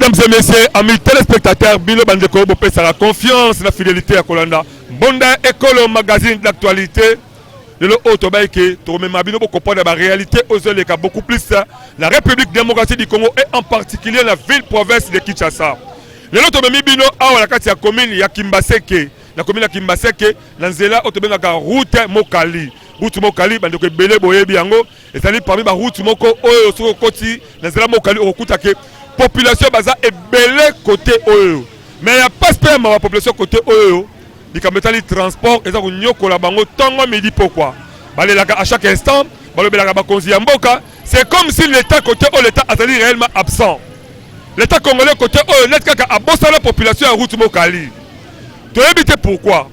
Mesdames et messieurs, amis téléspectateurs, bino bandeko bopesaka confiance na fidélité ya kolanda Mbonda Ekolo magazine d'actualité. Lelo oyo tobayi ke tokomema bino bokopona ba réalité oyo ezoleka beaucoup plus na République démocratique du Congo et en particulier na ville province de Kinshasa. Lelo tomemi bino awa na kati ya commune ya Kimbaseke, na commune ya Kimbaseke na nzela oyo tobengaka route Mokali. Route Mokali bandeko ebele boyebi yango, ezali parmi ba route moko oyo soki okoti na nzela Mokali okokuta ke population baza ebele côté oyo, mais ya pasi mpe ya mawa, population côté oyo likambo etali transport eza konyokola bango ntongo, midi, pokwa. Balelaka à chaque instant, balobelaka bakonzi ya mboka. C'est comme si l'état côté oyo, l'état azali réellement absent. L'état congolais côté oyo neti kaka abosana population ya route Mokali. Toyebi te pourquoi.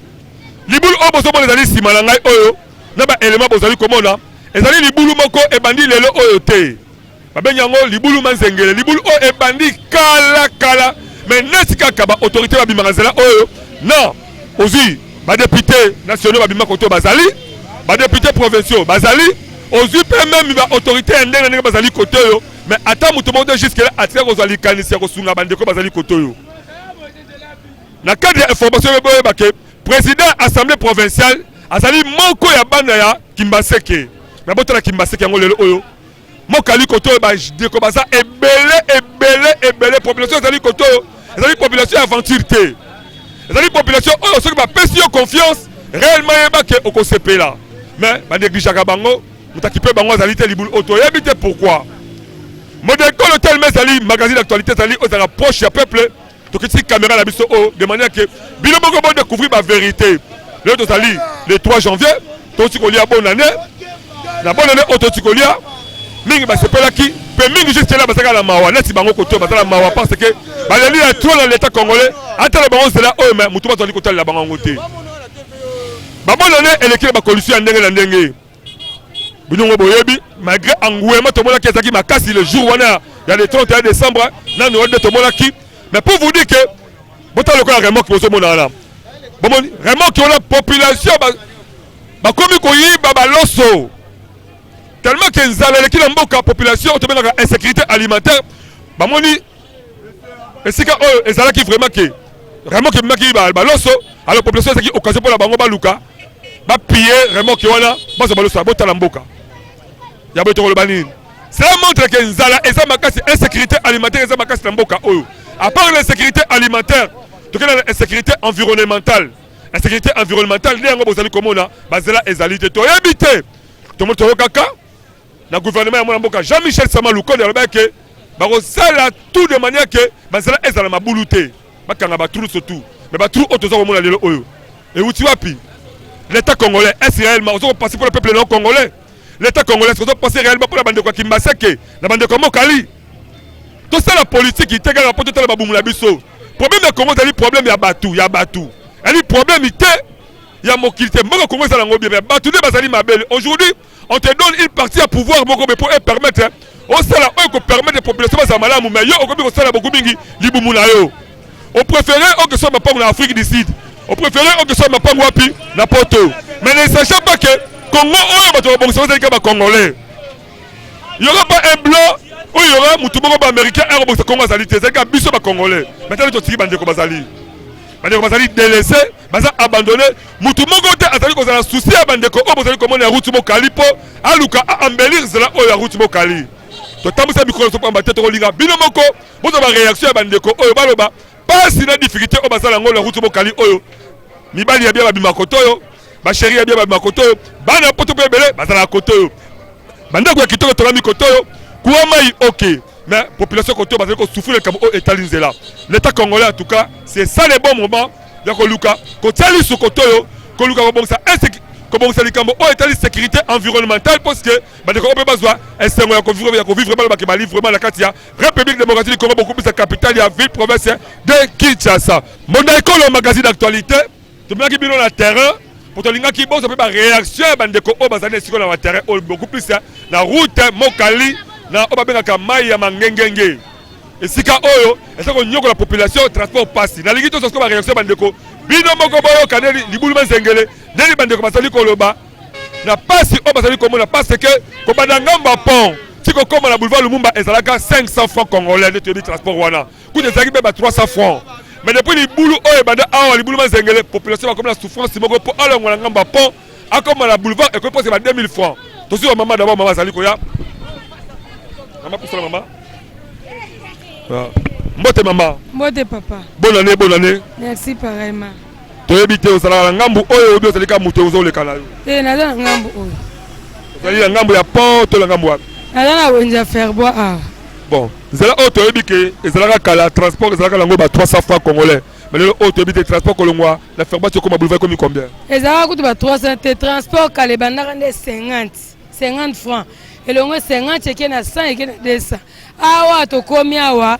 Libulu oyo bozomona ezali nsima na ngai oyo na baélément bozali komona, ezali libulu moko ebandi lelo oyo te. Babengi yango libulu Manzengele. Libulu oyo ebandi kala kala, mais neti kaka baautorité babimaka nzela oyo. Non, ozwi badéputé nationaux babima kote oyo, bazali badéputé provinciaux, bazali ozwi mpe même baautorité ya ndenge na ndenge bazali kote oyo, mais ata moto moko te jusque là atika kozwa likanisi ya kosunga bandeko bazali kote oyo. Na cadre ya information oyo, boyeba ke président assemblée provinciale azali moko ya bana ya Kimbaseke. Mais botala Kimbaseke yango lelo oyo, Mokali kote oyo bandeko baza ebele ebele ebele. Population ezali kote oyo ezali population ya aventure te, ezali population oyo soki bapesi yo confiance réellement, yeba ke okosepela. Mais banégligeaka bango, moto akipe bango azali te. Libulu oyo toyebi te pourquoi. Modekolo telema ezali magazine d'actualité, ezali oyo ezalaka proche ya peuple. Tokiti caméra na biso oyo de manière ke bino moko bodécouvrir bavérité. Lelo tozali le 3 janvier, toti kolia bonne année. Na bonne année oyo toti kolia, mingi basepelaki mpe mingi jusque là bazalaka na mawa. Neti bango koto baza na mawa parce que baleli ya trop na l'état congolais atala bango nzela oyo, mais motu bazali kotalela bango yango te. Babonne année eleki na bacondition ya ndenge na ndenge. Binongo boyebi, malgré engouement tomonaki ezalaki makasi le jour wana ya le 31 décembre na Noël nde tomonaki. Mais pour vous dire que botala lokola remorque bozomona wana, bomoni remorque wana, population bakomi koyiba baloso tellement ke nzala eleki na mboka. Population oyo tobengaka insécurité alimentaire. Bamoni esika oyo ezalaki vraiment ke remorque ebimaki baloso, alors population ezalaki occasion mpona bango baluka bapiller remorque wana, bazwa baloso. Botala mboka ya boye, tokoloba nini? Cela montre ke nzala eza makasi, insécurité alimentaire eza makasi na mboka oyo. À part l'insécurité alimentaire, tokende na insécurité environnementale. Insécurité environnementale nde yango bozali komona banzela ezali te. Toyebi te, toyokaka na gouvernement ya mwana mboka Jean Michel Sama Lukonde alobaki ke bakosala tout de manière ke banzela ezala mabulu te, bakanga batrou surtout. Mais batrou oyo toza komona lelo oyo euti wapi? L'état congolais, est réellement oza kopasser pour le peuple non congolais? L'état congolais, est oza réellement mpona bandeko ya Kimbaseke na bandeko ya Mokali? Tosala politiki te kaka mpo totala babumu na biso. Problème ya Congo ezali problème ya bato, ya bato, ezali problème te ya mokili te. Mboka Congo ezala yango bien, mais bato nde bazali mabele. Aujourd'hui, on te donne une partie ya pouvoir moko mpo epermettre osala oyo kopermettre population bazala malamu, mais yo okomi kosala beaucoup mingi libumu na yo. Opréféré okesoma mapango na Afrique du Sud, opréféré okesoma mapango wapi na Poto, mais ne sachant pas que Congo oyo bato babongisa bazali kaka bacongolais. Y aura pas un blanc oyo, y aura motu moko baaméricain akobongisa Congo azali te, ezali kaka biso bacongolais. Maintenant totiki bandeko, bazali bandeko bazali délaissé, baza abandonné. Motu moko te azali kozala souci ya bandeko oyo bozali komona ya route Mokali mpo aluka aembellir nzela oyo ya route Mokali. Totambwisa mikolo topamba te, tokolinga bino moko bozwa baréaction ya bandeko oyo baloba pasi na difficulté oyo basala yango na route Mokali oyo. Mibali ya bia babima kote oyo, bachéri ya bia babima kote oyo, bana poto mpe ebele bazalaka kote oyo, bandako ya kitoko etongami kote oyo, kuwa mai ok, mais population kote oyo bazali kosouffrir likambo oyo etali nzela. L'état congolais, en tout cas, c'est ça le bon moment ya koluka kotia lisu kote oyo, koluka kobongisa kobongisa likambo oyo etali sécurité environnementale, parce que bandeko oyo mpe bazwa esengo ya kovivre, balobaki bali vraiment na kati ya République démocratique du Congo, beaucoup plus capitale ya ville province de Kinshasa. Mbonda Ekolo magazine d'actualité, tomelaki bino na terrain po tolingaki bozwa mpe baréaction ya bandeko oyo bazali na esika na baterrain oyo, beaucoup plus na route Mokali, na oyo babengaka mai ya Mangengenge, esika oyo eza konyokola population, transport pasi. Nalingi tozwa sikoyo baréaction ya bandeko, bino moko boyoka ndeni libulu Manzengele, ndeni bandeko bazali koloba na pasi oyo bazali komona, parce que kobanda ngambo ya pont Ti kokoma na boulevard Lumumba ezalaka 500 francs congolais nde toyebi transport wana. Kutu ezalaki mpe ba 300 francs. Mais depuis libulu oyo ebanda awa libulu Mazengele, population bakomi na souffrance moko mpo alongwa na ngambo ya pont akoma na boulevard ekoki mposa ba 2000 francs. Tozwi ba mama d'abord, mama azali koya. Mama pusana mama. Ah. Mbote mama. Mbote papa. Bonne année, bonne année. Merci pareillement. Toyebi te ozalaka na ngambu oyo oyebi ozali kaka moto ozoleka na yo. Te naza na ngambu oyo. Ozali na ngambu ya pont to na ngambu wapi? Naza na wenze ya Ferbois awa. Bon, nzela oyo toyebi ke ezalaka kala transport ezalaka nango ba 300 francs congolais. Mais lelo oyo toyebi te transport kolongwa na Ferbois ti okoma boulevard ekomi combien? Ezalaka kutu ba 300 te, transport kala ebandaka nde 50, 50 francs. Elongwe 50 eke na 100 eke na 200. Awa tokomi awa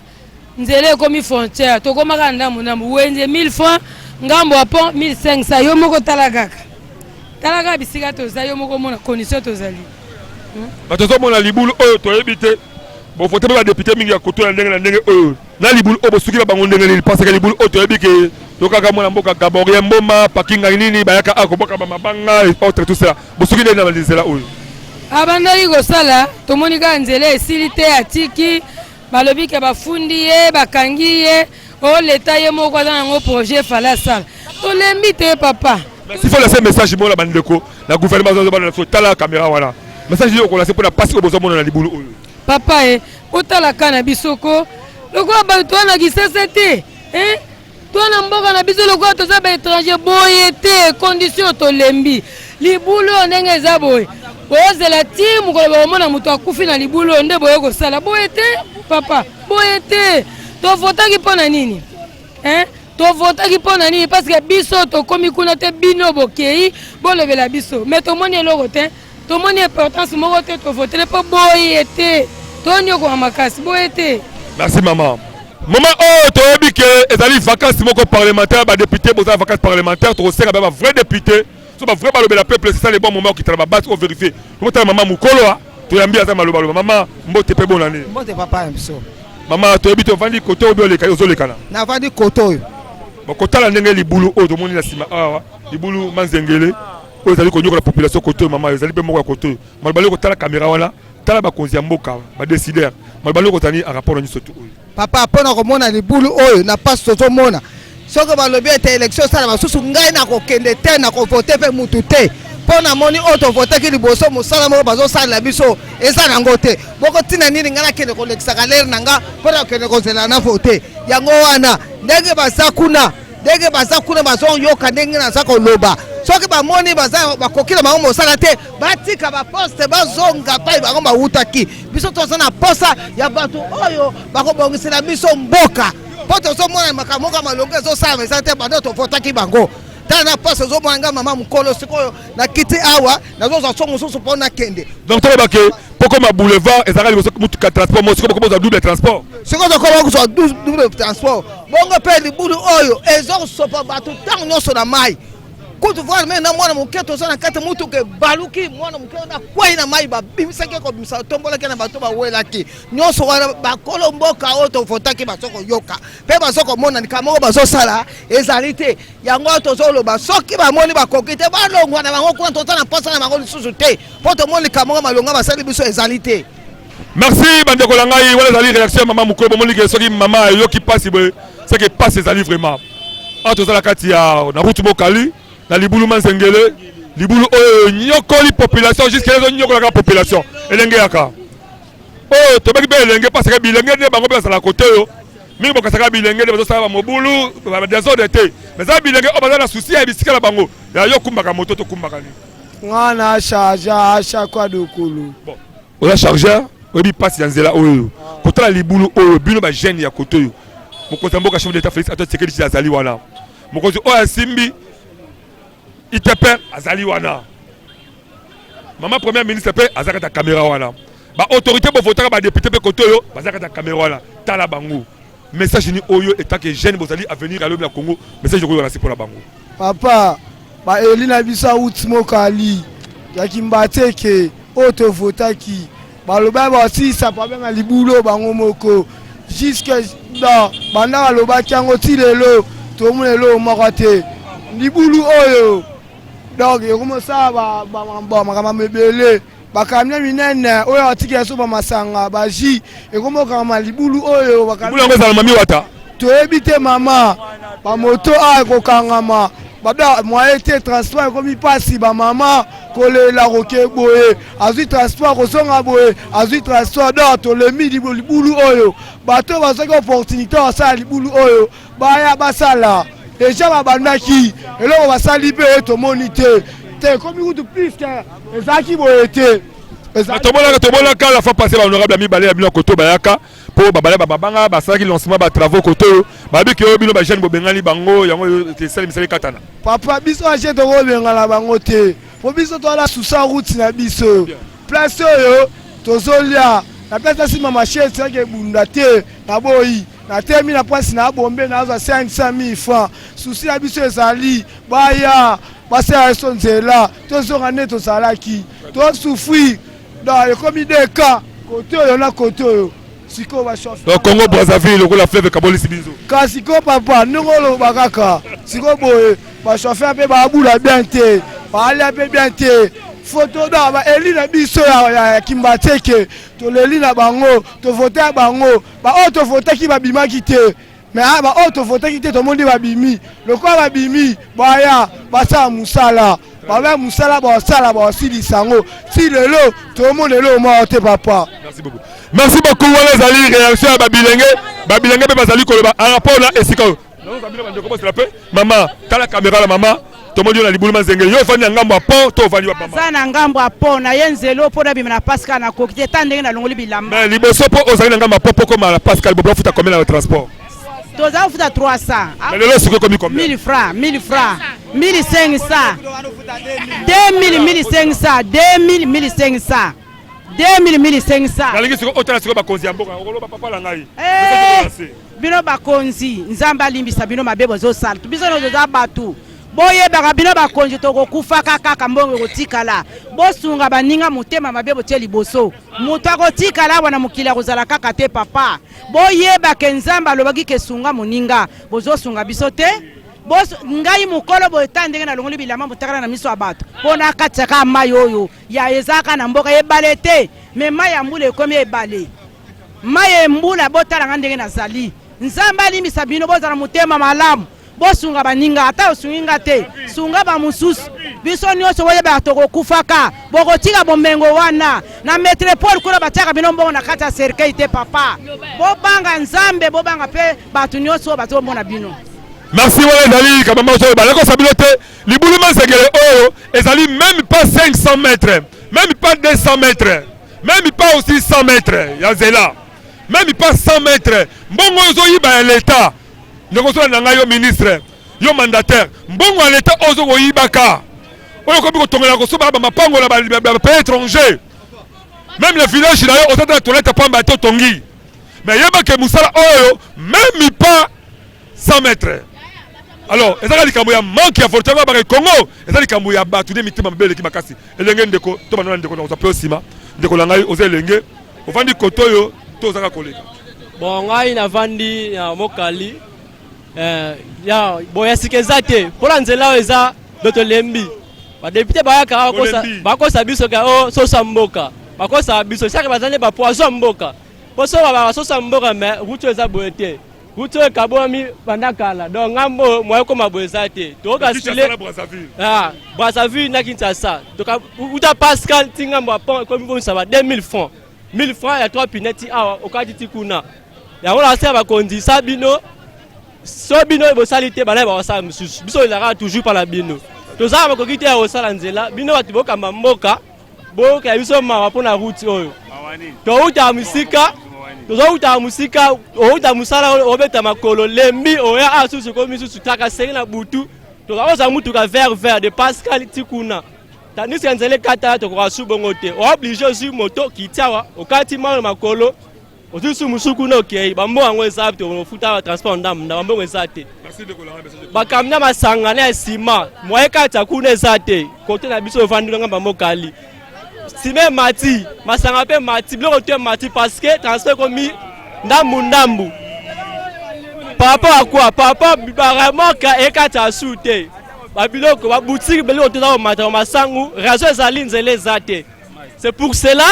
nzela ekomi frontière, tokoma kaka ndambu ndambu, wenze 1000 francs, ngambo ya pont 1500. Yo moko tala kaka, tala kaka bisika toza, yo moko omona condition tozali. Bato tozomona libulu oyo toyebi te bovote mpe badepute mingi ya koto ya ndenge na ndenge oyo na libulu oyo bosuki na bango ndenge nini parce que libulu oyo toyebi ke tokaka mwana mboka Gaborien Mboma parking nini bayaka akoboka ba mabanga et autres tout ça bosuki ndenge na nzela oyo. Abandaki kosala, tomoni kaka nzela esili te, atiki, balobi ke bafundi ye, bakangi ye, o leta ye moko aza nango projet fale asala. Tolembi te papa. Mais s'il faut lancer message mona bandeko na gouvernement bazo bana so tala caméra wana. Message yo ko lancer pona pasi oyo bozo mona na libulu oyo. Papa e otala ka na biso ko lokola bato wana Kisasa te eh to na mboka na biso lokola toza ba étranger boye te condition tolembi libulu oyo ndenge eza boye bozela ti mokolo bokomona moto akufi na libulu oyo nde boye kosala boye te papa boye te tovotaki mpo na nini eh? Tovotaki mpo na nini? Parce que biso tokomi kuna te, bino bokei bolobela biso, mais tomoni eloko te, tomoni importance moko te, tovotele mpo boye te, tonyokwama makasi boye te. Merci maman. Maman oyo toyebi ke ezali vacances moko parlementaire, ba député boza vacances parlementaire, tokosenga ba vrai député so ba vrai balobela peuple, c'est ça le bon moment okitala ba base o vérifier. Tokotala maman mukolo toyambi aza maloba loba. Maman mbote pe bonne année. Mbote papa na biso. Mama toyebi te ovandi kote oyo oleka ozolekana. Navandi kote oyo. Kotala ndenge libulu oyo tomoni na nsima awa, libulu Manzengele oyo ezali konyokola population kote oyo mama, ezali mpe moko ya kote oyo. Maloba loko tala kamera wana, tala bakonzi ya mboka, ba décideurs. Maloba loko tani en rapport na nyonso tu oyo. Papa, mpo na komona libulu oyo na pasi tozomona, soki balobi ete election esala basusu, ngai nakokende te, nakovote mpe mutu te, mpo namoni oyo tovotaki liboso mosala moko bazosalela biso eza nango te. Boko ntina nini ngai nakende kolekisaka lere na nga mpo na kokende kozela na vote yango wana? Ndenge baza kuna, ndenge baza kuna bazoyoka ndenge naza koloba, soki bamoni baza bakoki na bango mosala te, batika baposte, bazonga pai bango bawutaki. Biso toza na posa ya bato oyo bakobongisela biso mboka, mpo tozomona makambo moko ya malongo ezosalama eza te banda tovotaki bango. Tala na poste ozomona nga mama mokolo sikoyo nakiti awa, nazozwa so mosusu mpo nakende. Donc toloba ke pokoma boulevard ezalaka liboso mutuka transport moko, sikoyo bokoma kozwa double transport. Sikoyo tokoma kozwa double transport, bongo mpe libulu oyo ezosopa bato ntango nyonso na mai. Kutu voire meme na mwana moke toza na kati mutuka ebaluki, mwana moke wana akwei na mai, babimisaki kobimisa, tombolaki na bato bawelaki nyonso wana. Bakolo mboka oyo tovotaki bazo koyoka mpe bazo komona likambo moko bazosala ezali te. Yango oyo tozoloba, soki bamoni bakoki te, balongwa na bango kuna, toza na mposa na bango lisusu te, mpo tomoni likambo moko malonga basali biso ezali te. Merci bandeko na ngai, wana ezali réaction ya mama mokolo. Bomoni ke soki mama ayoki mpasi boye, seke mpasi ezali vraiment. Awa toza na kati ya na route Mokali na libulu Manzengele, libulu oyo enyokoli population jusque ezonyokolaka population. Elenge yaka oyo tobaki mpe elenge, parce que bilenge nde bango mpe bazala kote oyo mingi, bokasaka bilenge nde bazosala bamobulu ba désordre te, mais eza bilenge oyo baza na souci ya bisika na bango. Ya yo okumbaka moto tokumbaka nini? Nga na charge ashakwa dokolo. Bon, oza chargeur, oyebi mpasi ya nzela oyo, kotala libulu oyo bino ba jeune ya kote oyo. Mokonzi ya mboka chef d'État Félix Antoine Tshisekedi azali wana, mokonzi oyo asimbi ITPR azali wana, mama première ministre mpe aza kati ya caméra wana, ba autorité bovotaka ba député mpe kote oyo baza kati ya caméra wana. Tala bango, message ni oyo etant que jeune bozali avenir ya lobi na Congo, message okoyo wana mpona bango? Papa, baeli na biso awuti Mokali ya Kimbateke oyo tovotaki, balobaki basilisa problème ya libulu oyo bango moko. Jusque da banda balobaki yango ti lelo tomona eloko moko te. Libulu oyo donc ekomosala makambo ebele. Ba camion minene oyo atikela biso bamasanga, bajus, ekomi okangama libulu oyo. Libulu yango ezala mami wata. Toyebi te mama. Bamoto awa ekokangama, babia moyen te, transport ekomi mpasi. Bamama kolela, koke boye azwi transport, kozonga boye azwi transport. Donc tolembi libulu oyo. Bato bazwaki opportunité basala libulu oyo, baya basala déjà, babandaki eloko basali mpe tomoni te. Te, ekomi kutu plus que ezalaki boye te. Tomonaka la fois passé, bahonorable ya mibale ya bino koto bayaka mpo babale bababanga, basalaki lancement batravaux koto oyo. Bayebi ke oyo bino bajeune bobengani bango, yango esali misala ekatana. Papa, biso age tokobengana bango te, po biso toala susa route na biso. Place oyo tozolia na place na nsima machine esilaki ebunda te. Naboyi, natemi na mpasi na bombe, nazwa 500 000 francs. Souci na biso ezali baya basala biso nzela, tozonga nde tozalaki. Tosouffrir, donc ekomi deka kote oyo na kote oyo. Sikoyo bachauffeur Donc Congo Brazzaville lokola fleuve ekabolisi biso. Kasi ko papa, ndenge oloba kaka sikoyo boye, bachauffeur mpe babula bien te, baalia mpe bien te. Foto donc baeli na biso ya Kimbanseke, toleli na bango, tovote ya bango. Baoyo tovotaki babimaki te, mais baoyo tovotaki te tomoni babimi. Lokola babimi, baya basala mosala, baya mosala, basala, basilisa yango. Ti lelo tomona eloko moko te, papa. Merci beaucoup, merci beaucoup. Wana ezali réaction ya babilenge. Babilenge mpe bazali koloba en rapport na esika oyo. Nazoza bino bandeko bosela mpe. Mama, tala caméra na mama. Tomoni yo na libulu Mazengele. Yo ofandi na ngambo ya pont to ofandi wa mama? Aza na ngambo ya pont na ye nzela mpo nabima na Pascal, nakoki te ta ndenge nalongoli bilamba. Mais liboso mpo ozali na ngambo ya pont, mpo koma na Pascal, bobo afuta combien na transport? Toza kofuta 300. Mais lelo sikoyo ekomi combien? 1000 francs, 1000 francs, 1500, 2000, 1500, 2000, 1500, 2000, 1500. Nalingi sikoyo otala sikoyo bakonzi ya mboka, okoloba papa na ngai. Eh, bino bakonzi, Nzambe alimbisa bino mabe bozosala. Biso nyonso toza bato, boyebaka bino bakonzi tokokufaka kaka, mbongo ekotikala. Bosunga baninga. Motema mabe botie liboso, moto akotikala awa na mokili akozala kaka te. Papa, boyebake Nzambe alobaki ke sunga moninga. Bozosunga biso te. Ngai mokolo boye, ta ndenge nalongoli bilamba motakala na miso ya bato mpo nakatisaka mai oyo ya ezalaka na mboka. Ebale te, mais mai ya mbula ekomi ebale, mai ya mbula. Botalanga ndenge nazali. Nzambe alimbisa bino. Bozala motema malamu, bosunga baninga. Ata osungi nga te, sunga bamosusu. Biso nyonso boyebaka tokokufaka, bokotika bomengo wana na métropole kuna. Batiaka bino mbongo na kati ya cercueil te. Papa, bobanga Nzambe, bobanga mpe bato nyonso oyo bazomona bino. Merci. Wana ezali kabamba oyo balakosa bino te. Libulu Mazengele oyo ezali même pas 500 mètres, même pas 200 mètres, même pas aussi 100 mètres ya nzela, même pas 100 mètres. Mbongo oyo ozoyiba ya leta, ndeko ozolanda ngai, yo ministre, yo mandataire, mbongo ya leta oyo ozokoyibaka, oyo okomi kotongela, kosomba bamapango na bapays étranger, même na village na yo oza te na toilette pamba te otongi. Mais yebake mosala oyo même pas 100 mètres. Alors ezaka likambo ya manque ya volonté baka Congo, eza likambo ya bato nde mitema mabe eleki makasi. Elenge ndeko, to banda na ndeko na kozwa mpe nsima. Ndeko na ngai, oza elenge, ovandi koto oyo to ozaka koleka? Bon, ngai navandi na Mokali. Ya bon, ya sika eza te mpona nzela oyo eza do. Tolembi badéputé bayaka bakosa biso ka o soso ya mboka. Bakosaka biso saka, baza nde bapoison ya mboka. Mpo so babaka soso ya mboka, mais route oyo eza boye te. Route oyo ekabwami banda kala, donc ngambo oyo moye ekoma boye eza te. Tokoka Brazzaville na Kinshasa, uta Pascal ti ngambo ya pont, ekomi komisa ba 2000 francs, 1000 francs ya 3 pine ti awa okati ti kuna. Yango na se ya bakonzi sa bino. So bino bosali te, bana bakosala mosusu. Biso ezalaka toujours mpa na bino. Tozala makoki te ya kosala nzela. Bino bato bokamba mboka, boyokela biso mawa mpo na route oyo. Toutaka mosika, tozowutaka mosika, outa mosala, obeta makolo, lembi, oya a susu ekomi susu taka senge na butu. Tozakozwa mutuka vert vert de Pascal ti kuna, tandis que nzela ekata, tokoka su bongo te. Ooblige ozwi moto, kiti awa, okati mano makolo, ozwi su mosusu kuna, okei. Bambongo yango eza tofuta transport ndambu na bambongo eza te. Bakamina masanga na ya nsima moye kati ya kuna eza te. Kote na biso ovandi nga bamokali, nsima emati, masanga mpe mati, biloko to emati, parce que transport ekomi ndambu ndambu. Par rapport à quoi? Par rapport baremorque ekati ya su te, babiloko, baboutique, biloko toza komata masangu. Raison ezali nzela eza te. C'est pour cela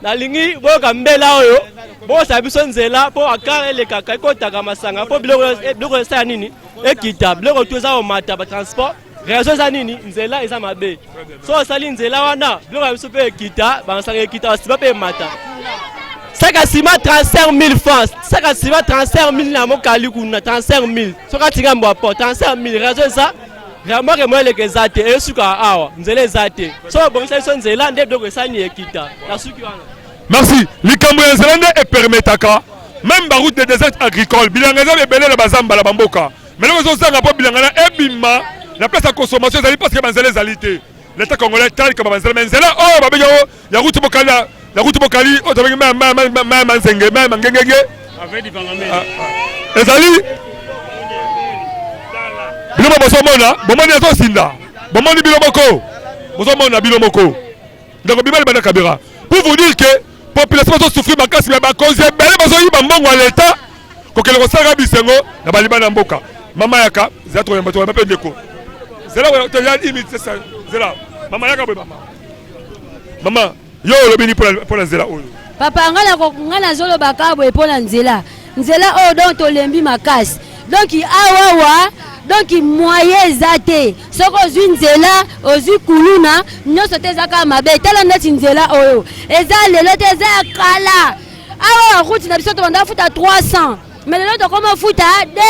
nalingi boyoka mbela oyo bosala biso nzela mpo akar elekaka ekotaka masanga mpo biloko esala nini ekita biloko tu eza komata batransport raison eza nini nzela eza mabe so osali nzela wana biloko ya biso mpe ekita bamasanga ekita basima mpe emata saka nsima 35 000 francs saka nsima 35 000 na mokali kuna 35 000 soki atinga mbwa po 35 000 raison eza remorque moyen eleka eza te esukaka awa nzela eza te soki obongisa biso nzela nde biloko esani ekita na suki wana. Merci. Likambo ya nzela nde epermetaka même ba route de desert agricole bilanga eza ebele na bazamba na bamboka mais eloko ezozanga mpo bilanga na ebima na place ya consommation ezali parce que banzela ezali te. L'État congolais tala likambo ya banzela mais nzela oyo babengi yango ya route bokali ya route bokali oyo tobengi mai manzenge mai mangengenge ezali bino moko bozomona bomoni azosinda bomoni bino moko bozomona bino moko ndeko bima libanda kabira pour vous dire que population bazosouffrir makasi me bakonzi ebele bazoyiba mbongo ya leta kokende kosalaka bisengo na balibanda mboka mama yaka zela tokoyamba tokoyamba mpe ndeko zela toya imite zela mama yaka boye mama mama yo olobi nini mpo na nzela oyo papa ngai nazoloba kaka boye mpo na nzela nzela oyo donc tolembi makasi donc awawa donc moyen eza te soki ozwi nzela ozwi kuluna nyonso te eza kaka mabe tala neti nzela oyo eza lelo te eza ya kala awa route na biso tobanda futa 300 mais lelo tokoma futa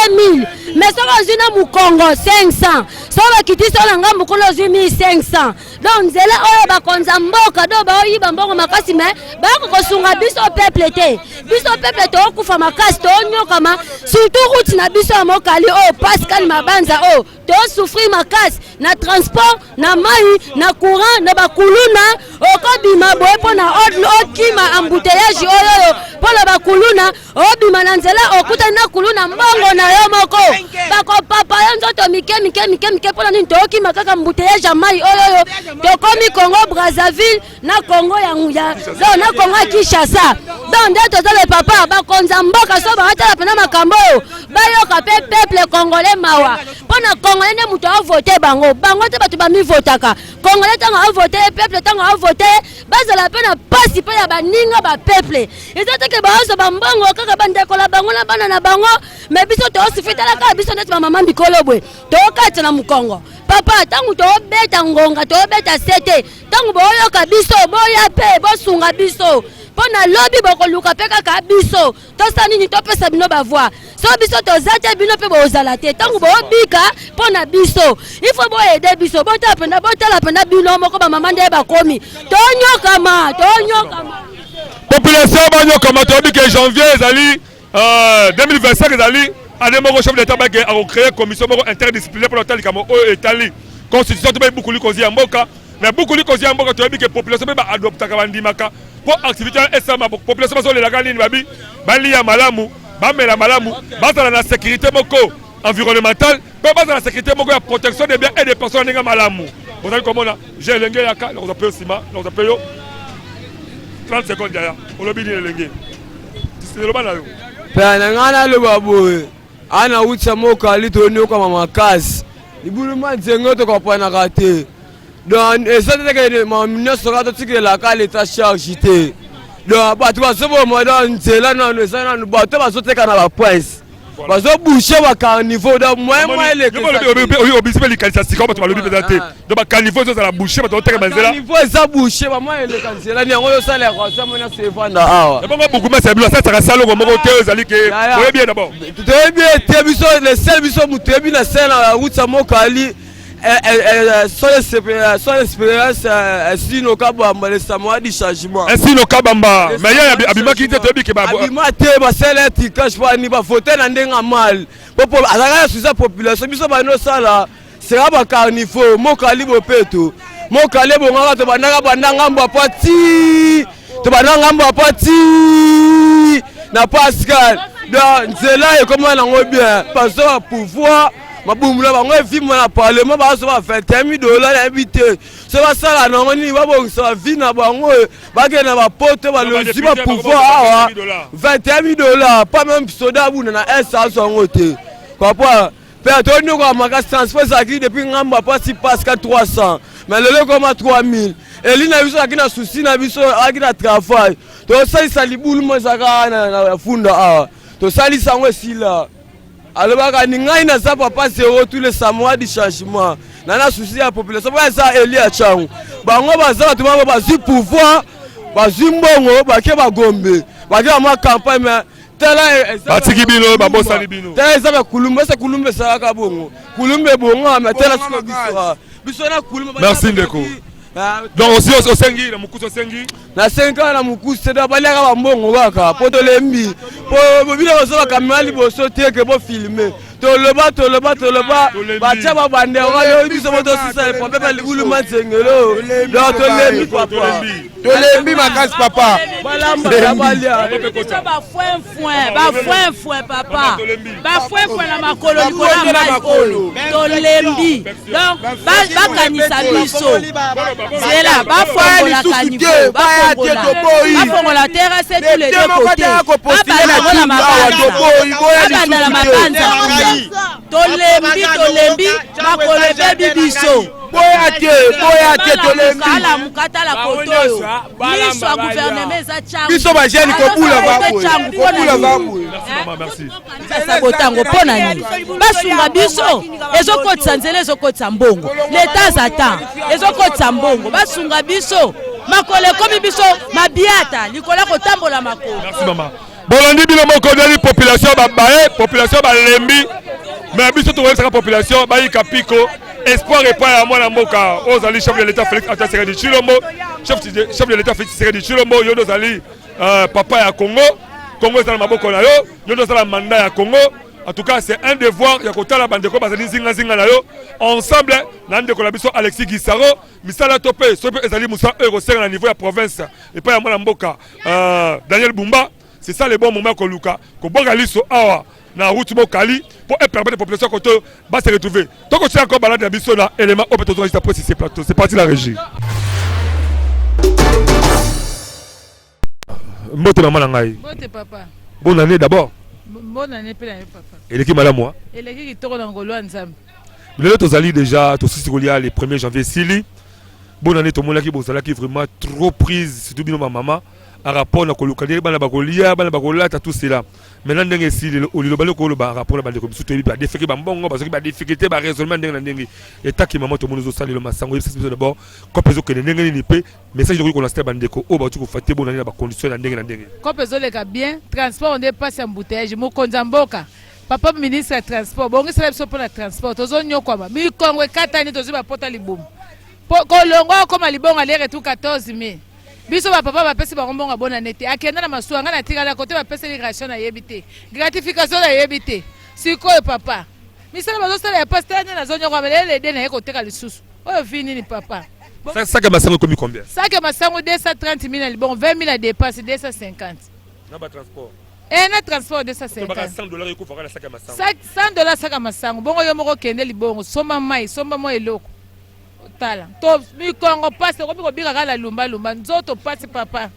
2000 mais soki ozwi na mokongo 500 soki bakitisi yo na ngambo kuna ozwi 1500 donc nzela oyo bakonza mboka do baoyiba mbongo makasi mais bayoko kosunga biso peuple te biso peuple tookufa makasi toonyokama surtout route na biso ya mokali oyo Pascal Mabanza oyo tosouffrir makasi na transport na mai na courant na bakuluna okobima boye mpo na okima embouteillage oyo oyo mpo na bakuluna obima na nzela okutani na kuluna mbongo na yo moko bakopapa yo nzoto mike mike mike mike mpo na nini tookima kaka embouteillage ya mai oyo oyo tokomi Congo Brazzaville na Congo ya ya donc na Congo ya Kinshasa donc nde toza le papa bakonza mboka so baatala mpena makambo oyo bayoka mpe peuple congolais mawa mpo na congolais nde moto avote bango bango te bato bamivotaka congolais ntango avote ye peuple ntango avote ye bazala mpe na mpasi mpe ya baninga bapeuple eza teke bazwa bambongo kaka bandeko na bango na bana na bango me biso tosufi tala kaka biso neti bamama mikolo boye tokatisa na mokongo papa ntango tobeta ngonga tobeta sete ntango boyoka biso boya mpe bosunga biso mpo na lobi bokoluka mpe kaka biso tosala nini topesa bino bavoi so biso toza te bino mpe bozala te ntango boobika mpo na biso ifo boyede biso botala mpenza botala mpenza bino moko bamama nde bakomi tonyokama tonyokama population banyokama toyebi ke janvier ezali 2025 ezali année moko chef d'état bake akocreye commission moko interdisciplinaire mpona kotala likambo oyo etali constitution to mpe buku likonzi ya mboka. Mais buku likonzi ya mboka toyebi ke population mpe baadoptaka bandimaka mpo activité wana esalama. Population bazolelaka nini? Babi balia malamu, bamela malamu, bazala na sécurité moko environnementale mpe bazala na sécurité moko ya protection des biens et des personnes ndenge malamu. Bozali komona je elenge yaka nakozwa mpe yo nsima nakozwa mpe yo 30 secondes yaya olobi nini elenge eloba na yo mpe na ngai naloba boye ana wuta mokali toniokama makasi libulu ma nzenge tokopanaka te donc eza te ke nyonso kaka totikelaka leta charge te donc bato bazoboma donc nzela nano eza nano bato bazoteka na baprince bazobouche bacarniveau donc moyen moyen elekobisi mpe likanisi ya sika bato balobi mpenza te donc bacarniveau ezozala bouche bato bazoteka banzela niveau eza bouche bamoyen eleka nzela ni yango ozosalaka ozamona so evanda awa ebongo bukumasi ya bino asalisaka salongo moko te ezali ke oyebi ye d'abord toyebi ye te biso le sel biso moto toyebi na sel na route ya mokali son expérience Esino Kabamba le samoa du changement Esino Kabamba mais ye abimaki te toyebi ke abima te basala ya tricage mpo ani bavote na ndenge ya mal po azalaka na suza population biso bani osala sera bacarniveau mokali bopeto mokali ebongaka tobandaka banda ngambo apa ti tobanda ngambo apa ti na Pascal donc nzela ekoma nango bien bazo ba pouvoir mabumu na bango evimba na parlement bazo ba 21 dollars nayebi te so basala nango nini babongisa bavi na bango bakende na bapoto balozi ba pouvoir awa 21 dollars pas même soda abunda na s azwa yango te comprendre. Père tonyokola makasi transport ezalaki depuis ngambo ya pasi paska 300 mais lelo ekoma 3000 eli na biso azalaki na souci na biso azalaki na travail tosalisa libulu mo ezalaka na funda awa tosalisa yango esila alobaka ni ngai naza papa zero tous les samoa du changement na na souci ya population mpo eza eli ya changu bango baza bato bango bazwi pouvoir bazwi mbongo bake bagombe bake bamwa campagne mais tala eh, batiki bino babosani bino tala eza bakulumba ese kulumba esalaka bongo kulumba ebonga me tala siko biso ah. biso na kulumba merci ndeko ah, donc osi osengi na mokusi osengi nasengi kaka na mokusi te baliaka bambongo kaka mpo tolembi mpo bino bozo bakamera liboso te ke bofilme toloba toloba toloba batya babandera biso mo tosisa problème ya libulu manzengelo donc tolembi papa tolembi makasi papa biso bafoinfoin bafoinfoin papa bafoinfoin na makolo likolo ya mai oyo tolembi donc bakanisa biso zela bafongola kanivo bafongola terrasse tous les deux côtés babanda na mabanza babanda na mabanza tolembi tolembi makolo ebebi biso boya te boya te tolembi alamuka atala koto oyo miso ya gouvernement eza changu biso ba jeune kobula kobula vaboye sabotango mpo na nini basunga biso ezokotisa nzela ezokotisa mbongo leta aza tan ezokotisa mbongo basunga biso makolo ekomi biso mabiata likolo ya kotambola makolo Bolandi bino moko ndeni population babaye population balembi mais biso tokoyebisaka population bayika piko espoir epai ya mwana mboka oyo ozali chef de l'état Félix Antoine Tshisekedi Tshilombo chef de, chef de l'état Félix Tshisekedi Tshilombo yo nde ozali euh, papa ya Congo Congo eza na maboko na yo yo nde ozala mandat ya Congo en tout cas c'est un devoir ya kotala bandeko bazali nzingazinga na yo ensemble na ndeko na biso Alexis Gisaro misala to mpe soki mpe ezali mosala oyo ekosenga na niveau ya province epai ya mwana mboka euh, Daniel Bumba c'est ça le bon moment koluka kobwaka liso awa na route mokali mpo epermettre population kote oyo ba se retrouver tokotia encore balade na biso na élément oyo mpe tozonga juste après ce plateau c'est parti la régie mbote mama na ngai mbote papa bonne année d'abord bonne année mpe na yo papa eleki malamu eleki kitoko na ngolu ya nzambe lelo tozali déjà tosisi kolia le 1er janvier esili bonne année tomonaki bozalaki vraiment trop prise surtout bino bamama en rapport na koluka ndenge bana bakolia bana bakolata tout cela maintenant ndenge esili lelo oliloba loko oloba en rapport na bandeko misusu toyebi badefeki bambongo bazoki badifficulté baraisonnement ndenge na ndenge etaki mama tomoni ozosala lelo masango yebisa biso d'abord kope ezokende ndenge nini mpe message okoki kolancer bandeko oyo bauti kofate bonani na bacondition na ndenge na ndenge kope ezoleka bien transport nde mpasi ya embouteillage mokonzi ya mboka papa ministre ya transport bongisela biso mpo na transport tozonyokwama mikongo ekatani tozwi bapota libumu kolongwa okoma libongo aller retour 14 mai biso bapapa bapesi bango mbongo abonane te akenda na masuwa ngai natikala kote bapeseli ration nayebi te gratification nayebi te sikoyo papa misala bazosala ya pasi tala nde nazonyokwama lelo ede naye koteka lisusu oyo vi nini papa Sac ya masango ekomi combien? Sac ya masango 230 000 na libongo, 20 000 ya dépense 250. Na ba transport. Eh na transport 250. Baka 100 dollars ekufaka na sac ya masango. Sac 100 dollars sac ya masango. Bongo yo moko kende libongo, somba mai, somba mwa eloko. Tala. To mikongo pasi okomi kobika kaka na lumba lumba nzoto pasi papa.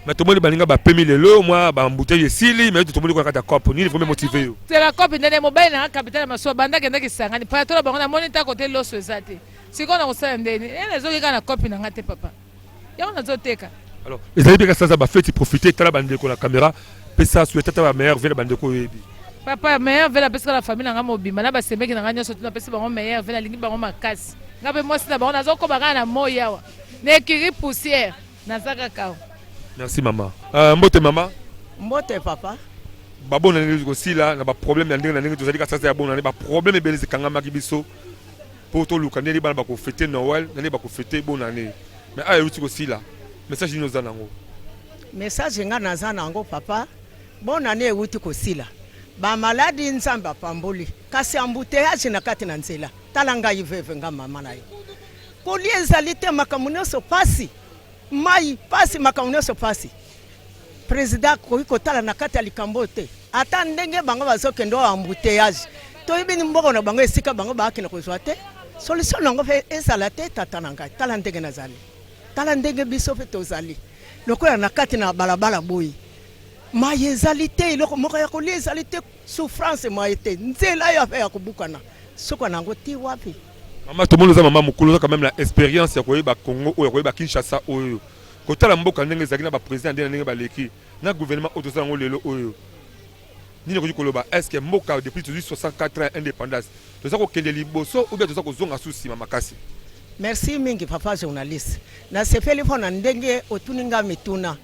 Mais tomoni baninga bapemi lelo mwa ba embouteille esili mais tomoni kwa kati ya cope nini vraiment motivé yo. Tela cope ndene mobali na capital masuwa banda kenda kisangani paya tola bango namoni ta kote loso eza te. Sikoyo nakosala ndeni ye nazoki kaka na kopi na nga te papa yango nazoteka. Alors ezali mpe kasaza ba feti profiter tala bandeko na camera pesa souhaite ata ba meilleur vœux na bandeko oyebi. Papa meilleur vœux napesi kaka na famille na nga mobimba na basemeki na nga nyonso tu napesi bango meilleur vœux nalingi bango makasi nga mpe mwasi na bango nazokoba kaka na moi awa na ekiri poussière naza kaka awa. Merci mama. Euh, mbote mama. Mbote papa. Babona ndenge kosila na ba problème ya ndenge na ndenge tozali kasasa ya bona ba problème ebele ekangamaki biso po toluka ndenge bana bako fete Noël na ndenge bako fete bonne annee mais awa euti kosila message nini oza nango? Message nga naza nango papa bonne annee euti kosila ba maladi nzambe apamboli kasi embouteillage na kati na nzela tala ngai veuve nga mama na yo kolia ezali te makambo nionso pasi mayi pasi makambo nionso pasi President akoki kotala na kati ya likambo oyo te ata ndenge bango bazokende oyo embouteillage toyebi ni mbongo na bango esika bango bakende kozwa te solution na yango mpe ezala te tata na ngai tala ndenge nazali tala ndenge biso mpe tozali lokola na kati na balabala boye. Mayi ezali te, eloko moko ya kolia ezali te, souffrance moye te, nzela ya ya kobukana, suka na yango ti wapi? Mama, tomoni oza mama mokolo, oza quand même na experience ya koyeba Congo oyo, ya koyeba Kinshasa oyo, kotala mboka ndenge ezalaki na ba president ndenge na ndenge baleki na gouvernement oyo toza yango lelo oyo, nini okoki koloba? Est ce que mboka depuis tozwi 64 ans ya independance toza kokende liboso ou bien toza kozonga su nsima makasi? Merci mingi papa journaliste, nasepeli mpo na ndenge otuni nga mituna.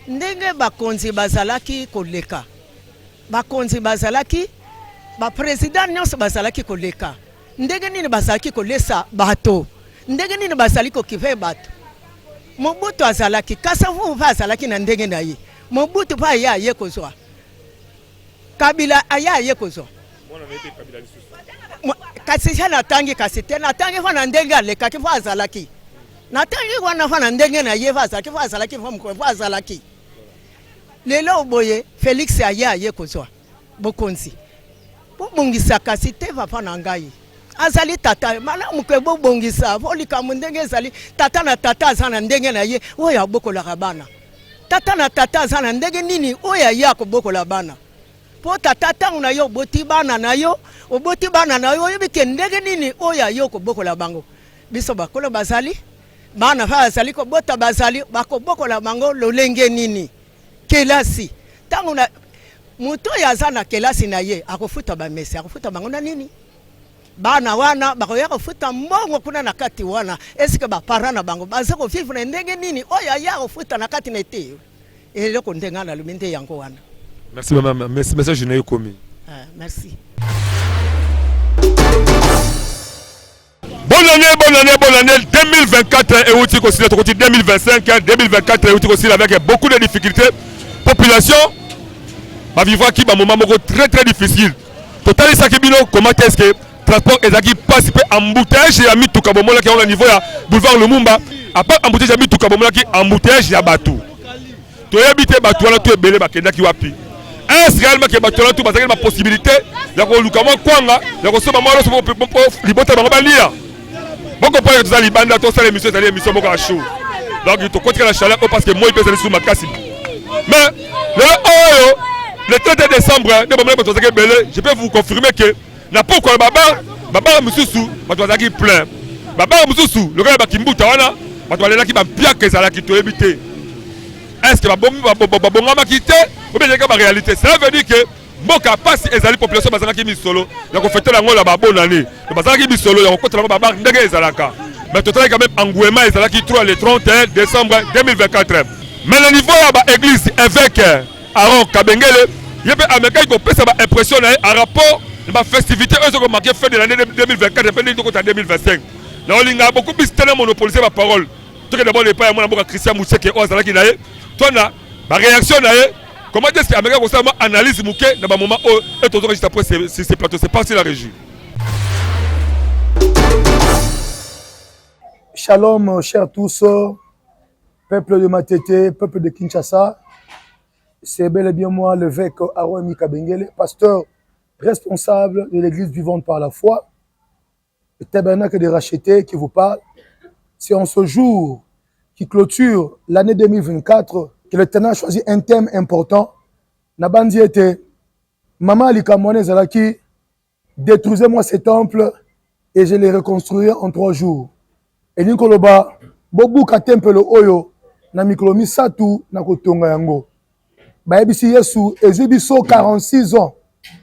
Ndenge bakonzi bazalaki koleka, bakonzi bazalaki, ba president nionso bazalaki koleka, ndenge nini bazalaki kolesa bato, ndenge nini bazali kokipe bato. Mobutu azalaki, Kasavubu mpe azalaki na ndenge na ye. Mobutu mpe aye aye kozwa, Kabila aye aye kozwa. Kasi se natangi kasi te, natangi mpo na ndenge alekaki mpo azalaki. Natangi wana mpo na ndenge na ye mpo azalaki, mpo azalaki mpo mokolo mpo azalaki. Lelo boye Felix aye aye kozwa bokonzi. Bobongisa kasi te papa na ngai. Azali tata malamu ke bobongisa mpo likambo ndenge ezali tata na tata aza na ndenge na ye oyo abokolaka bana. Tata na tata aza na ndenge nini oyo aye akobokola bana. Mpo tata ntango na yo oboti bana na yo, oboti bana na yo oyebi ke ndenge nini oyo aye okobokola bango. Biso bakolo bazali bana mpe bazali kobota bazali bakobokola bango lolenge nini? Kelasi ntango na moto oyo aza na kelasi na ye akofuta bamesi akofuta bango na nini? Bana wana bakoya kofuta mbongo kuna na kati wana, eske ba parents na bango baza kovivre ndenge nini oyo aya kofuta na kati na eteyo? Eloko nde ngai nalobi nde yango wana. Merci mama, merci message na yo ekomi. Ah, merci. Bonne année, bonne année, bonne année 2024 euti kosila tokoti 2025 2024 euti kosila avec beaucoup de difficultés population bavivaki bamoment moko très très difficile totalisaki bino comment est-ce que transport ezalaki mpasi mpe embouteillage ya mituka bomonaki yango na niveau ya boulevard Lumumba à part embouteillage ya mituka bomonaki embouteillage ya bato toyebi te bato wana to ebele bakendaki wapi est réellement ke bato wana to bazalaki na bapossibilité ya koluka mwa kwanga ya kosomba mwa loso mpo libota bango balia bokopona toza libanda tosala émission ezali émission moko ya chaud donc tokotika na chaleur oyo parce que moi mpe ezali susu makasi mais lelo oyo le 31 décembre nde bomoni bato bazalaki ebele je peux vous confirmer que na pokwa ya babar babar mosusu bato bazalaki plein babar mosusu lokola bakimbuta wana bato balelaki bampiaka ezalaki toyebi te est ce que babongamaki te obi ezalaki baréalité cela veut dire que mboka mpasi ezali population bazalaki misolo ya kofetela yango na babonani bazalaki misolo ya kokotela yango babar ndenge ezalaka mais totalaki quand même engouement ezalaki 3 le 31 décembre 2024 mais na niveau ya baéglise évêque Aaron Kabengele ye mpe amekaki kopesa ba impression na ye en rapport na ba festivité oyo ezoko marquer fin de l'année 2024 mpe ndenge tokota 2025. Na olinga beaucoup plus tena monopoliser ba parole. Toke d'abord epai ya mwana mboka Christian Museke oyo azalaki na ye to na ba réaction na ye comment est-ce que amekaki kosala mwa analyse moke na ba moment oyo et tozoka juste après ce, ce, ce plateau. C'est parti la régie. Shalom, chers tous, peuple de Matete, peuple de Kinshasa. C'est bel et bien moi, l'évêque Aaron Mika Bengele, pasteur responsable de l'église vivante par la foi, le tabernacle des rachetés qui vous parle. C'est en ce jour qui clôture l'année 2024 que l'Éternel a choisi un thème important. Nabandi était Maman Likamwane Zalaki, détruisez-moi ce temple et je le reconstruirai en trois jours. Elingi koloba bobuka tempelo oyo na mikolo misatu na kotonga yango. Bayebisi Yesu ezwi biso 46 ans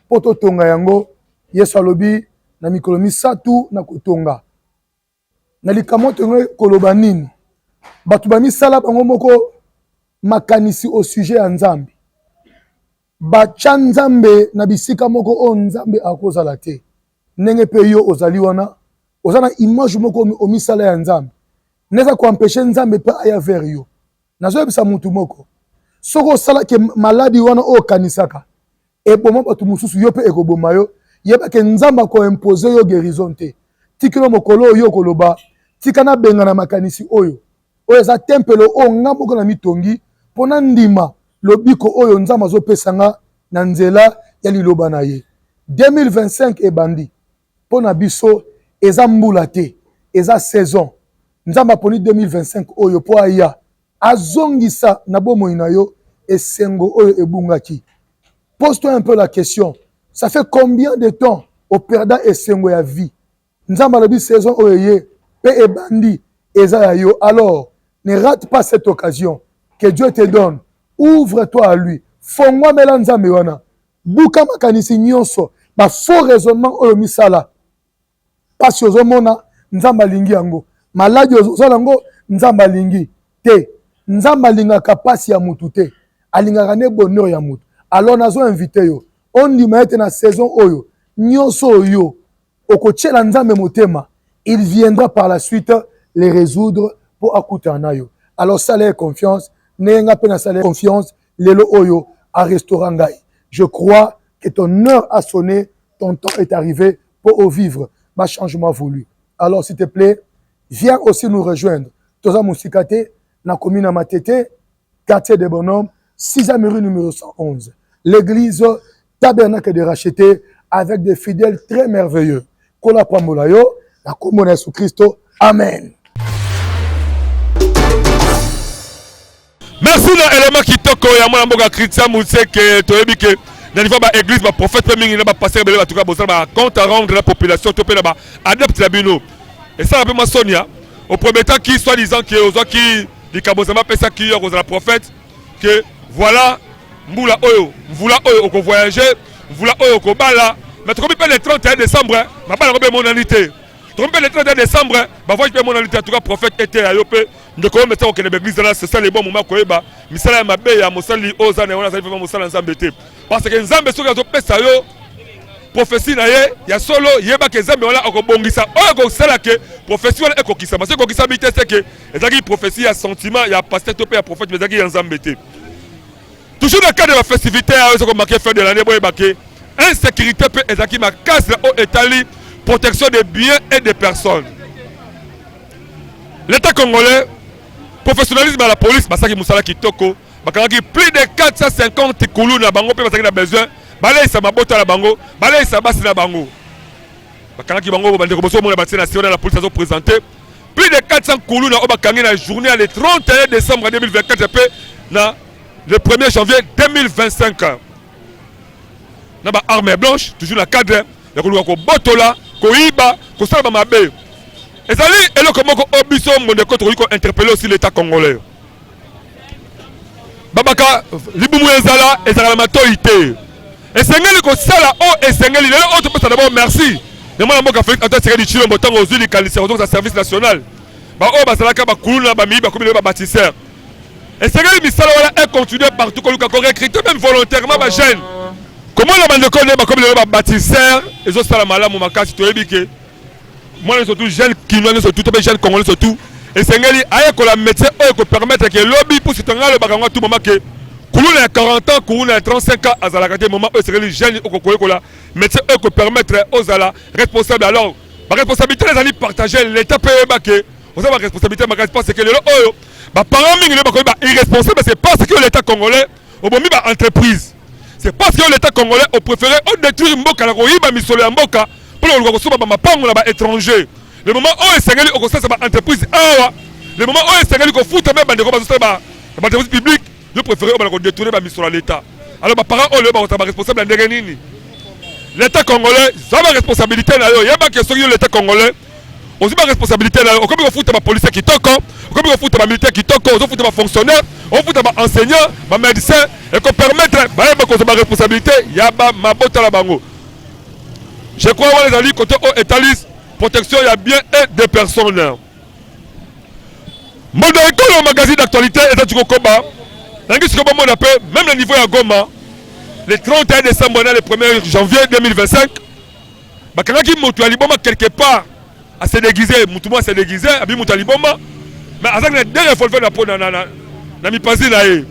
mpo totonga yango. Yesu alobi na mikolo misatu na kotonga. Na likambo tolingi koloba nini? Bato bamisala bango moko makanisi au sujet ya Nzambe. Batya Nzambe na bisika moko oyo Nzambe akozala te. Ndenge mpe yo ozali wana, oza na image moko omisala ya Nzambe. Nde eza koempeshe Nzambe mpe aya vers yo. Nazoyebisa mutu moko, soki osalaki maladi wana oyo okanisaka eboma bato mosusu, yo mpe ekoboma yo. Yeba ke Nzambe akoimpose yo guérison te. Tikelo mokolo oyo yo okoloba, tika nabengana makanisi oyo. Oyo eza tempelo oyo nga moko na mitongi mpo nandima lobiko oyo Nzambe azopesa nga na nzela ya liloba na ye. 2025 ebandi mpo na biso eza mbula te, eza saison. Nzambe aponi 2025 oyo mpo aya azongisa na bomoi na yo esengo oyo ebungaki. Pose-toi un peu la question, ça fait combien de temps operda esengo ya vie? Nzambe alobi saison oyo eye pe ebandi eza ya yo alors ne rate pas cette occasion que Dieu te donne ouvre toi à lui fongwamela Nzambe wana buka makanisi nyonso ba faux raisonnement oyo misala pasi ozomona Nzambe alingi yango maladi oza nango Nzambe alingi te Nzambe alingaka pasi ya mutu te alingaka nde bonheur ya mutu alors nazo invite yo ondima ete na saison oyo nyonso oyo okotiela Nzambe motema, il viendra par la suite les résoudre mpo akutana na yo. Alors sala ye confiance, ndenge nga mpe nasala ye confiance lelo oyo a restaura ngai. Je crois que ton heure a sonné, ton temps est arrivé mpo o vivre ba changement voulu. Alors s'il te plaît, viens aussi nous rejoindre. Toza mosika te na commune ya Matete, quartier des Bonhommes, 6e rue numéro 111. L'église Tabernacle de Racheté avec des fidèles très merveilleux. Kola pambola yo, na kombo na Yesu Christo. Amen. Merci na elema kitoko ya mwana mboka Christian Museke toyebi ke na niveau ba église ba prophète pe mingi na ba pasteur ebele batuka bosala ba compte à rendre na population to pe na ba adepte na bino esala pe mwa sonia oprometaki soit disant ke ozwaki likambo Nzambe apesaki yo kozala prophète que voilà mbula oyo mvula oyo oko voyager mvula oyo okobala mais tokomi mpe le 31 décembre mabala yango mpe emonani te tokomi mpe le 31 décembre bavoyage mpe emonani te en tout cas prophète eteya yo mpe ndeko oyo mesa kokende baeglise wana c'est ça le bon moment koyeba misala ya mabe ya mosali oyo oza na yango azali vraiment mosala ya nzambe te parce que nzambe soki azopesa yo prophetie na ye ya solo yeba ke nzambe wana akobongisa oyo ekosala ke prophetie wana ekokisama soki ekokisami te seke ezalaki prophetie ya sentiment ya pasteur to mpe ya prophète mais ezalaki ya nzambe te toujours na cadre ya bafestivité ya oyo ezokomarke fin de l'année boyeba ke insécurité mpe ezalaki makasi na oyo etali protection des biens et des personnes l'état congolais professionnalisme ya la police basalaki mosala kitoko bakangaki plus de 450 kuluna bango mpe bazalaki na besoin baleisa mabota na bango baleisa basi na bango bakangaki bango bandeko bozomona batie na sima na la police azo présente plus de 400 kuluna oyo bakangi na journée ya le 31 décembre 2024 mpe na le 1er janvier 2025 na ba armes blanches toujours na cadre ya koluka kobotola koyiba kosala ba mabe ezali eloko moko oyo biso mondeko tokoki ko interpeller aussi l'état congolais babaka libumu ya nzala ezalaka na matoi te esengeli kosala oyo esengeli lelo oyo topesa d'abord merci na mwana mboka Félix Antoine Tshisekedi Tshilombo ntango ozwi likanisi ya kozongisa service national baoyo bazalaka bakuluna bamiyibi bakomi lelo babatisseur esengeli misala wana econtinue partout koluka korecrute meme volontairement bajeune komona bandeko nde bakomi lelo babatisseur ezosala malamu makasi toyebi ke mwana nyonso tout jeune kinois nyonso tout to mpe jeune congolais nyonso tout esengeli ayekola métier oyo ekopermettre ke lobi mpo surtout ngai alobaka yango tout moment ke kuluna ya 40 ans kuluna ya 35 ans azalaka te moment oyo esengeli jeune okoki koyekola métier oyo ekopermettre ozala responsable alors baresponsabilité ezali partage l'état mpe oyeba ke oza baresponsabilité makasi parce que lelo oyo baparent mingi lelo bakomi ba irresponsable c'est parce que l'état congolais obomi ba entreprise c'est parce que l'état congolais opréféré odétruire mboka na koyiba misolo ya mboka mpo na koluka kosomba bamapango na baétranger le moment oyo esengeli okosalisa baentreprise awa le moment oyo esengeli kofuta me bandeko bazosala baentreprise publique yo préféré oyo bana kodetourne bamisolo ya l'état alors baparent oyo lelo bakozala baresponsable ya ndenge nini l'état congolais zwa baresponsabilité na yo yeba ke soki yo l'état congolais ozwi baresponsabilité na yo okomi kofuta bapolisier kitoko okomi kofuta bamilitaire kitoko ozofuta bafonctionnaire ofuta baenseignant bamédecin ekopermettre bayeba kozwa baresponsabilité ya bamabota na bango Je crois wana ezali côté oyo etali protection ya bien et des personnes. Mbondo ekolo magazine d'actualité ezali kokoba nangi sikoyo bomona mpe même na niveau ya Goma le 31 décembre na le 1er janvier 2025 bakangaki moto ya liboma quelque part a se déguiser moto moko a se déguiser abi moto ya liboma mais azalaki na deux revolver na po na, na, na, na mipanzi na ye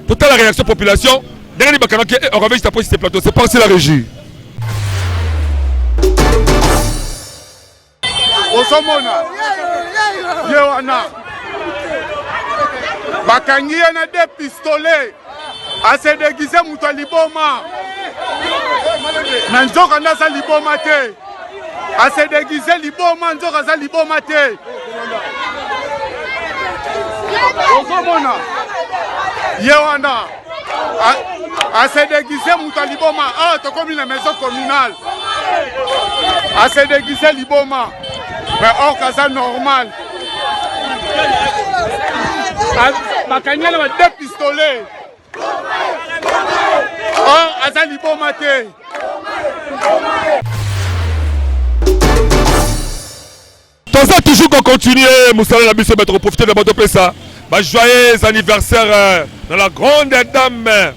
totala réaction population ndenge nini bakangaki ye on revient juste après ce plateau c'est parti la régie ozomona ye wana bakangi ye na de pistolet ase deguise moto ya liboma na nzoka nde aza liboma te ase deguise liboma nzoka aza liboma te ozomona ye wana. Ase déguise moto ya liboma. Awa tokomi na maison communale, ase déguise liboma, mais or aza normal. Bakangi na ba deux pistolets, or aza liboma te. Toza toujours ko continuer mosala na biso, bato koprofite na bato pesa ba joyeux anniversaire euh, na la grande dame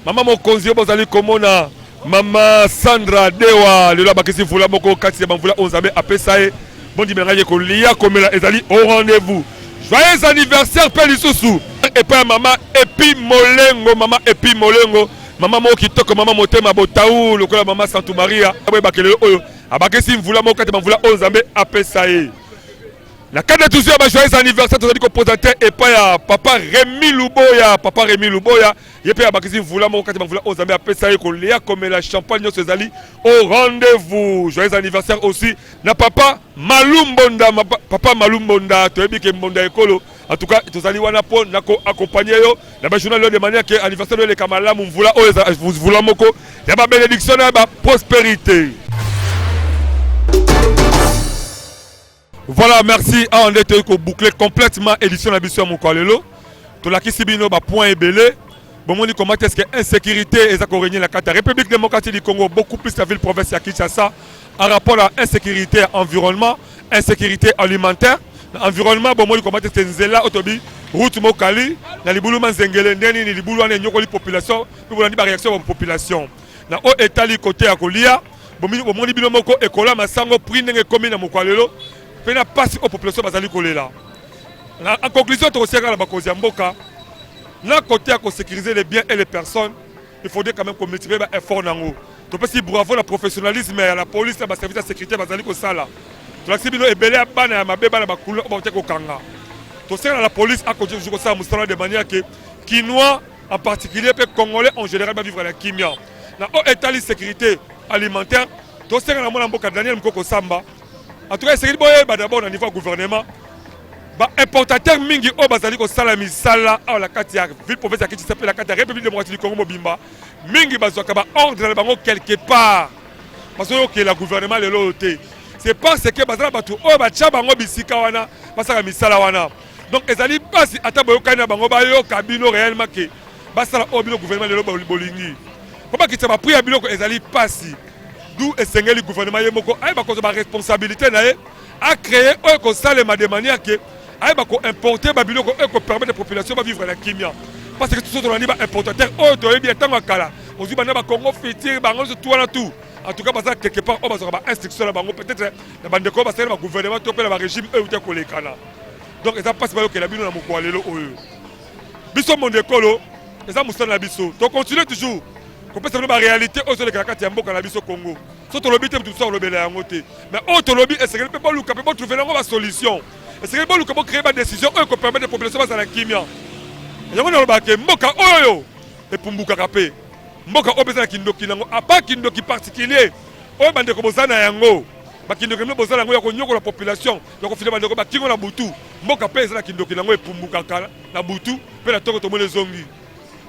mama mokonzi oyo bozali komona, mama Sandra Dewa. Lelo abakisi mvula moko kati ya bamvula oyo Nzambe apesa ye. Bondimela ngai ye, kolia komela ezali au rendez-vous. Joyeux anniversaire mpe lisusu epai ya mama Epi Molengo, mama Epi Molengo, mama moko kitoko, mama motema botau lokola mama Santu Maria. Boyebaka lelo oyo abakisi mvula moko kati ya bamvula oyo Nzambe apesa ye. Na cadre toujours ya ba joyeux anniversaire, tozali kopresente epai ya papa Remi Luboya. Papa Remi Luboya, ye mpe abakisi mvula moko kati ya bamvula oyo Nzambe apesa ye. Kolia komela champagne nyonso ezali au rendez-vous. Joyeux anniversaire aussi na papa Malu Mbonda. Papa Malu Mbonda, toyebi ke Mbonda ekolo. En tout cas, tozali wana mpo na koaccompagne yo na bajournal oyo de manière ke anniversaire oyo eleka malamu. Mvula oyo eza mvula moko ya babénédiction na ya baprospérité. Voilà, merci. Awa nde toyei koboucle complètement édition na biso ya mokolo lelo. Tolakisi bino bapoint ebele. Bomoni comment est-ce que insécurité eza korégner na kati ya République démocratique du Congo, beaucoup plus la ville province ya Kinshasa, en rapport à insécurité ya environnement, insécurité alimentaire. Na environnement, bomoni comment est-ce que nzela oyo tobi route Mokali na libulu Manzengele, nde nini libulu wana enyokoli population, mpe bolandi baréaction ya population. Na oyo etali kote ya kolia, bomoni bino moko ekola masango, prix ndenge ekomi na mokolo lelo, mpe na pasi oyo population bazali kolela. En conclusion, tokosiaka na bakonzi ya mboka na côté ya kosécuriser les biens et les personnes, il faudrait quand même komultiplier baeffort nango. Topesi bravo na professionnalisme ya la police na baservice ya sécurité bazali kosala. Tolakisi bino ebele ya bana ya mabe, bana bakulu oyo bauti kokanga. Tosenga na la police akontinue toujours kosala mosala de manière ke Kinois en particulier mpe Congolais en général bavivre na kimia. Na oyo etali sécurité alimentaire, tosenga na mwana mboka Daniel Mokoko Samba. En tout cas, esengeli boyeba d'abord na niveau ya gouvernement, baimportateur mingi oyo bazali kosala misala awa na kati ya ville province ya Kinshasa mpe na kati ya République démocratique du Congo mobimba, mingi bazwaka baordre na bango quelque part, bazoyokela gouvernement lelo oyo te. C'est parce que baza na bato oyo batya bango bisika wana basalaka misala wana. Donc ezali mpasi, ata boyokani na bango, bayoka bino réellement ke basala oyo bino gouvernement lelo bolingi mpo bakitisa baprix ya biloko, ezali mpasi. D'où esengeli gouvernement ye moko ayeba kozwa baresponsabilité na ye, acréer oyo ekosalema de manière ke ayeba koimporte babiloko oyo ekopermettre population bavivre na kimia. Parce que toso tolandi baimportateur oyo toyebi ya ntango ya kala, ozwi banda bacongo futur, bango nyonso tu wana tu. En tout cas, baza quelque part oyo bazwaka bainstruction na bango, peut-être na bandeko oyo basali na bagouvernement to mpe na barégime oyo euti kolekana. Donc eza mpasi bayokela bino na mokolo ya lelo oyo. Biso Mondo Ekolo, eza mosala na biso, tocontinue toujours kopesa bino baréalité oyo ezoleka na kati ya mboka na biso Congo. So tolobi te, moto mosusu akolobela yango te. Mais oyo tolobi, esengeli mpe boluka mpe botrouve yango basolution. Esengeli boluka bocrée badécision oyo ekopermettre population bazala kimia. Yango nalobaka ke mboka oyo epumbukaka mpe mboka oyo mpe eza na kindoki nango, apa kindoki particulier oyo bandeko boza na yango, bakindoki bino boza na yango ya konyokola population, ya kofina bandeko bakingo na butu. Mboka mpe eza na kindoki nango, epumbukaka na butu mpe na ntongo tomoni ezongi,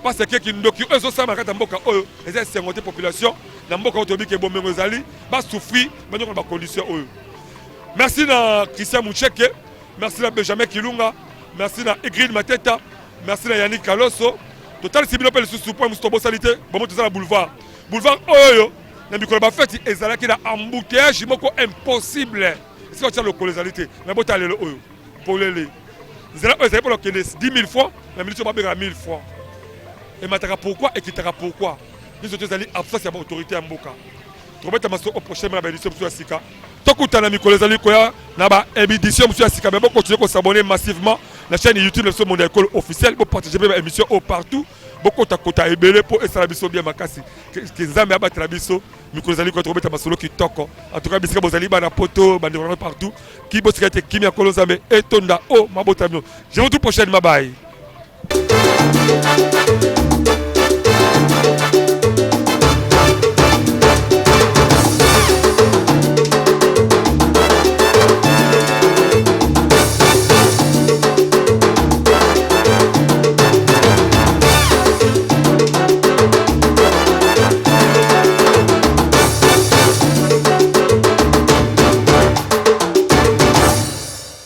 parce que kindoki oyo ezosalama na kati ya mboka oyo eza esengo te. Population na mboka oyo toyebi ke bomengo ezali, basouffrir, banyokola bacondition oyo. Merci na Christian Mucheke, merci na Benjamin Kilunga, merci na Igrid Mateta, merci na Yannick Kaloso. Totalisi bino mpe lisusu point mosusu tobosali te. Bomo toza na boulevard, boulevard oyo na mikolo bafeti ezalaki na embouteillage moko impossible, esika otia lokolo ezali te. Na botala lelo oyo polele, nzela oyo ezali mpona kokende 10 000 francs, na minute oyo babengaka 1000 francs. Emataka pourquoi? Ekitaka pourquoi? Nyonso to ezali absence ya baautorité ya mboka. Tokobeta masolo au prochaine na baédition mosusu ya sika. Tokutana mikolo ezali koya na baédition mosusu ya sika. Me bokontinue kosabonner massivement na chaîne YouTube na biso Monde ya Ekolo officiel. Bopartage mpe baémission oyo partout, bokotakota ebele mpo esala biso bien makasi. Ke Nzambe abatela biso. Mikolo ezali koya, tokobeta masolo kitoko. En tout cas, bisika bozali, bana poto, bandeko na partout, ki bosika ete kimia ya Nkolo Nzambe etonda o mabota bino. Je vous tout prochainement, bye.